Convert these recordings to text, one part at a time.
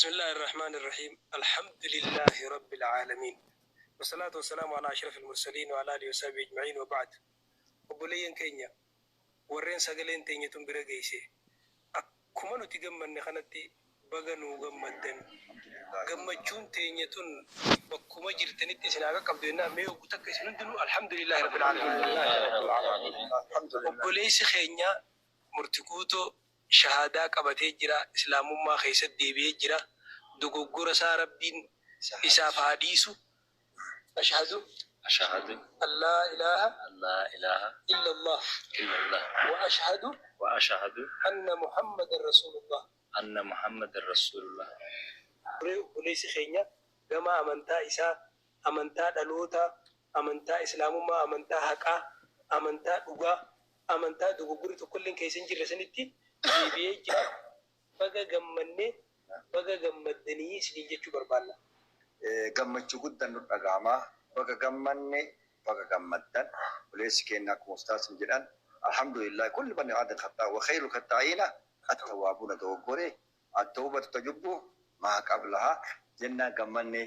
بسم الله الرحمن الرحيم. الحمد لله رب العالمين، والصلاة والسلام على أشرف المرسلين وعلى آله وصحبه أجمعين، وبعد. Obboleeyyan keenya, warreen sagaleen teenya tun bira geeyse, akkuma nuti gammanne kanatti baga nuu gammaddan. Gammachuun teenya tun bakkuma jirtanitti isin haa qaqqabdu jennaan, mee oggu takka isin hundinuu alhamdulillahi rabbil aalamiin. Obboleessi keenya Murti Guutoo shahaadaa qabatee jira, islaamummaa keessatti deebi'ee jira. Dogoggora isaa Rabbiin isaaf haa dhiisu. Ashhadu أشهد an laa ilaaha أن لا إله illa Allah إلا الله wa ashhadu وأشهد anna Muhammadan Rasulullah. أن محمد رسول الله. Turee obboleessi keenya gama amantaa isaa, amantaa dhalootaa, amantaa islaamummaa, amantaa haqaa, amantaa dhugaa, amantaa dogoggorri tokkolleen keessa hin jirre sanitti deebi'ee jira. Baga gammannee, baga gammaddanii isiniin jechuu barbaanna. Gammachuu guddaan nu dhaga'ama. Baga gammanne, baga gammaddan. Obboleessi keenya akkuma ustaasin jedhan, alhamdulillah, kulli bani aadam khataa wa khayru khataa'iina at-tawwaabuuna. Dogoggore, at-tawbatu tajubbu maa qablaha jennaan, gammanne,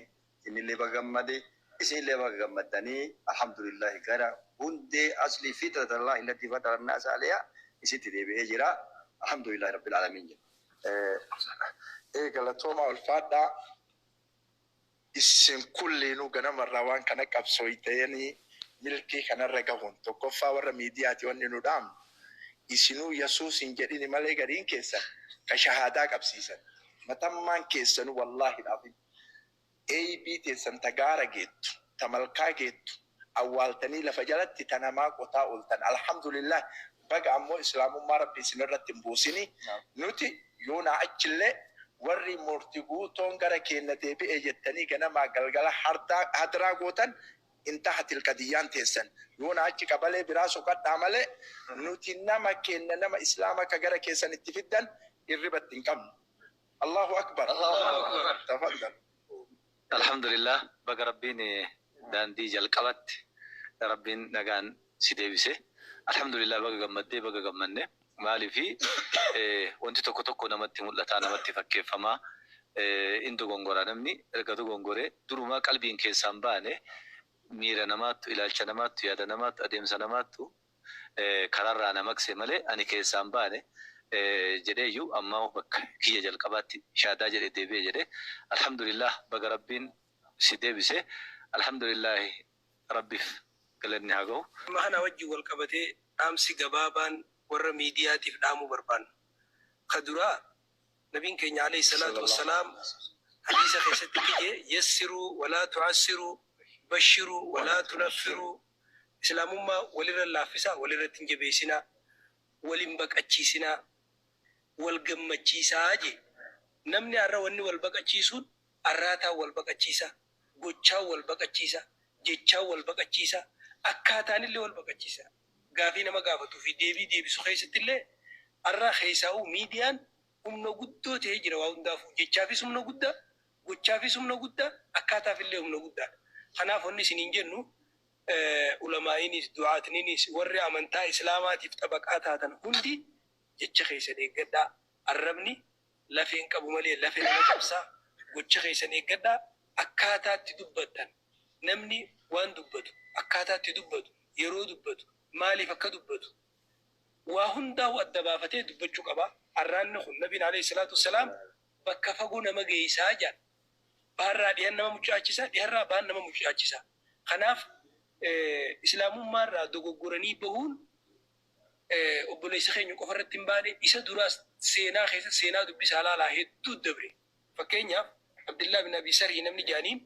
innillee baga gammade, isinillee baga gammaddanii. Alhamdulillah, gara hundee aslii fitratallahi allati fatara annaasa alayha isitti deebi'ee jira. Alhamdulillah rabbil aalamiin jedha. Galatooma, ulfaadhaa. Isin kulliinuu ganamarraa waan kana qabsooytanii milkii kanarra gahuun, tokkoffaa warra miidiyaati wanni nu dhaamnu, isinuu Yesuus hin jedhini malee gariin keessan ka shahaadaa qabsiisan matammaan keessanuu, wallaahi dhaabin eeybii teessan ta gaara geettu, ta malkaa geettu awwaaltanii lafa jalatti ta namaa qotaa ooltan. Alhamdulillah, baga ammoo islaamummaa Rabbi isin irratti hin buusini. Nuti yoonaa achillee warri Murti Guutoon gara keenya deebi'e jettanii ganamaa galgala hadiraa gootan, intahatil qadiyyaan teessan yoona achi qabalee biraa soqadhaa malee, nuti nama keenya, nama islaama ka gara keessan itti fiddan hirribatti hin qabnu. Allahu akbar. Tafaddal. Alhamdulillah, baga Rabbiin daandii jalqabatti Rabbiin nagaan si deebise. Alhamdulillah, baga gammaddee, baga gammanne. Maaliifi wanti tokko tokko namatti mul'ataa, namatti fakkeeffamaa, in dogongora. Namni erga dogongoree durumaa qalbiin keessaan baane, miira namaattu, ilaalcha namaattu, yaada namaattu, adeemsa namaattu karaarraa na maqse malee ani keessaan baane jedheeyyuu, amma bakka kiyya jalqabaatti shaadaa jedhe deebi'e jedhe. Alhamdulillah, baga Rabbiin si deebise. Alhamdulillah, Rabbiif galanni haa gahu. Dhimma kana wajjin wal qabatee dhaamsi gabaabaan warra miidiyaatiif dhaamuu barbaannu. Ka duraa, nabiin keenya alayhi salaatu wassalaam hadiisa keessatti kije: yassiruu walaa tu'assiruu, bashiruu walaa tunaffiruu. Islaamummaa walirra laaffisaa, walirratti hin jabeessinaa, walin baqachiisinaa, wal gammachiisaa jee. Namni har'a wanni wal baqachiisuun arraataan wal baqachiisa, gochaan wal baqachiisa, jechaan wal baqachiisa, akkaataanillee wal baqachiisa. Gaafii nama gaafatuu fi deebii deebisu keessatti illee har'a keessaa'uu miidiyaan humna guddoo ta'ee jira waa hundaafuu. Jechaafis humna guddaa, gochaafis humna guddaa, akkaataafillee humna guddaadha. Kanaaf wanni isiniin jennu, ulamaa'iinis, du'aatniinis, warri amantaa islaamaatiif xabaqaa taatan hundi jecha keessan eeggadhaa. Arrabni lafeen qabu malee lafee nama cabsaa. Gocha keessan eeggadhaa. Akkaataatti dubbattan, namni waan dubbatu, akkaataatti dubbatu, yeroo dubbatu, maaliif akka dubbatu, waa hundaa'u adda baafatee dubbachuu qaba. Arraanni kun, nabiin alayhi salaatu wassalaam, bakka fagoo nama geessaa jedha. Baharraa dhiyan nama mucaachisa, dhiharraa bahan nama mucaachisa. Kanaaf islaamummaarraa dogoggoranii bahuun obboleessa keenya qofa irratti hin baane. Isa duraas seenaa keessa, seenaa dubbisaa laalaa, hedduu dabre. Fakkeenyaaf, Abdullah bin Abi Sarhi namni jaaniin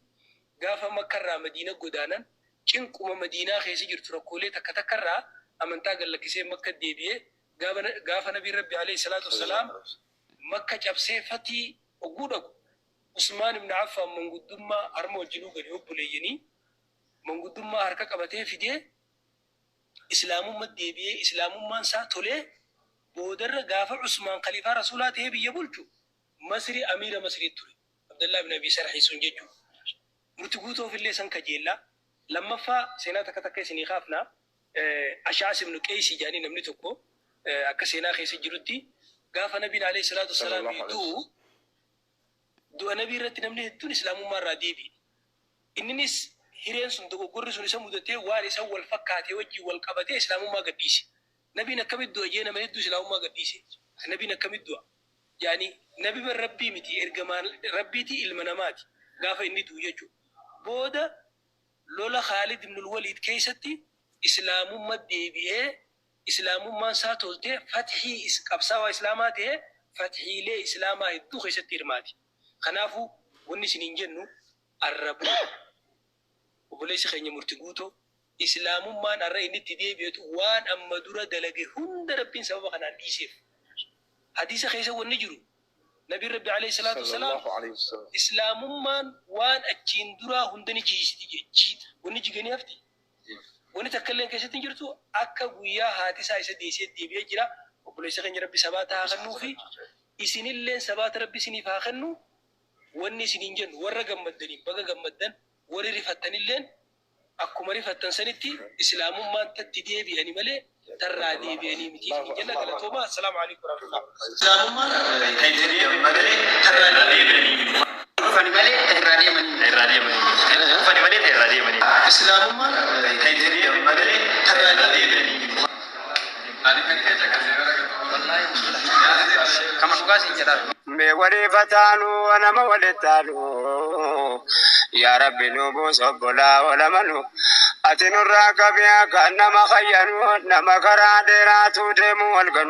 gaafa Makkarraa Madiina godaanan, cinquma Madiinaa keessa jirtu, rakkoolee takka takkarraa amantaa gallakkisee Makka deebi'ee, gaafa nabiin Rabbi alayhi salaatu wassalaam Makka cabsee fatii hogguu dhaqu, Usmaan ibn Affaan manguddummaa harma wajjinuu gadi obboleeyyanii manguddummaa harka qabatee fidee, islaamummaa deebi'ee, islaamummaan isaa tolee, boodarra gaafa Usmaan khaliifaa rasuulaa ta'ee biyya bulchu, Masri amiira Masrii ture Abdullah ibn Abi Sarhi sun jechuudha. Murti Guutoof illee san kajeellaa. Lammaffaa, seenaa takka takka isinii kaafna. Ashaas ibn Qeysii jedhanii namni tokko, akka seenaa keessa jirutti, gaafa nabiin alayhi salaatu wassalaam du'u Du'a nabii irratti namni hedduun islaamummaa irraa deebi'e. Inninis hireen sun dogoggorri sun isa mudatee waan isa wal fakkaatee wajjin wal qabatee islaamummaa gadhiise. Nabiin akkamitti du'a jee nama hedduu islaamummaa gadhiise. Nabiin akkamitti du'a? Yaani nabi bar rabbii miti, ergamaan rabbiiti, ilma namaati gaafa inni du'u jechuudha. Booda lola Khaalid ibn Waliid keessatti islaamummaa deebi'ee, islaamummaan isaa toltee, fathii qabsaawaa islaamaa ta'ee, fathiilee islaamaa hedduu keessatti hirmaate. Kanaafuu wanni isiniin jennu, arrabuu obboleessi keenya Murti Guutoo islaamummaan har'a inni itti deebi'etu waan amma dura dalage hunda rabbiin sababa kanaan dhiiseef. Hadiisa keessa wanni jiru, nabiin rabbi alayhi salaatu wasalaam Sallallahu alayhi wasallam. Islaamummaan waan achiin duraa hunda ni jiisiti jechii wanni jiganii hafti. Wanni takka illee keessatti hin jirtu, akka guyyaa haati isaa isa deessee deebi'ee jira. Obboleessa keenya rabbi sabaata haa kennuu fi isinilleen sabaata rabbi isiniif haa kennu. Wanni isiniin jennu, warra gammaddaniin baga gammaddan, warri rifattanilleen akkuma rifattan sanitti islaamummaan tatti deebi'ani malee tarraa deebi'anii miti isiniin jenna. Galatoomaa. Assalaamu alaikum warahmatullahi. Islaamummaan tarraa deebi'anii miti. Dhufani malee irraa deemanii. Irraa deemanii. Dhufani malee irraa deemanii. Islaamummaan Malee irraa deemanii. Kama dhugaa siin jedhaa. Me waliifataanu nama walittaanu, yaa rabbi nu buus obbolaa walamanu, ati nurraa qabiyaa kan nama fayyanu, nama karaa dheeraatu deemu wal ganu.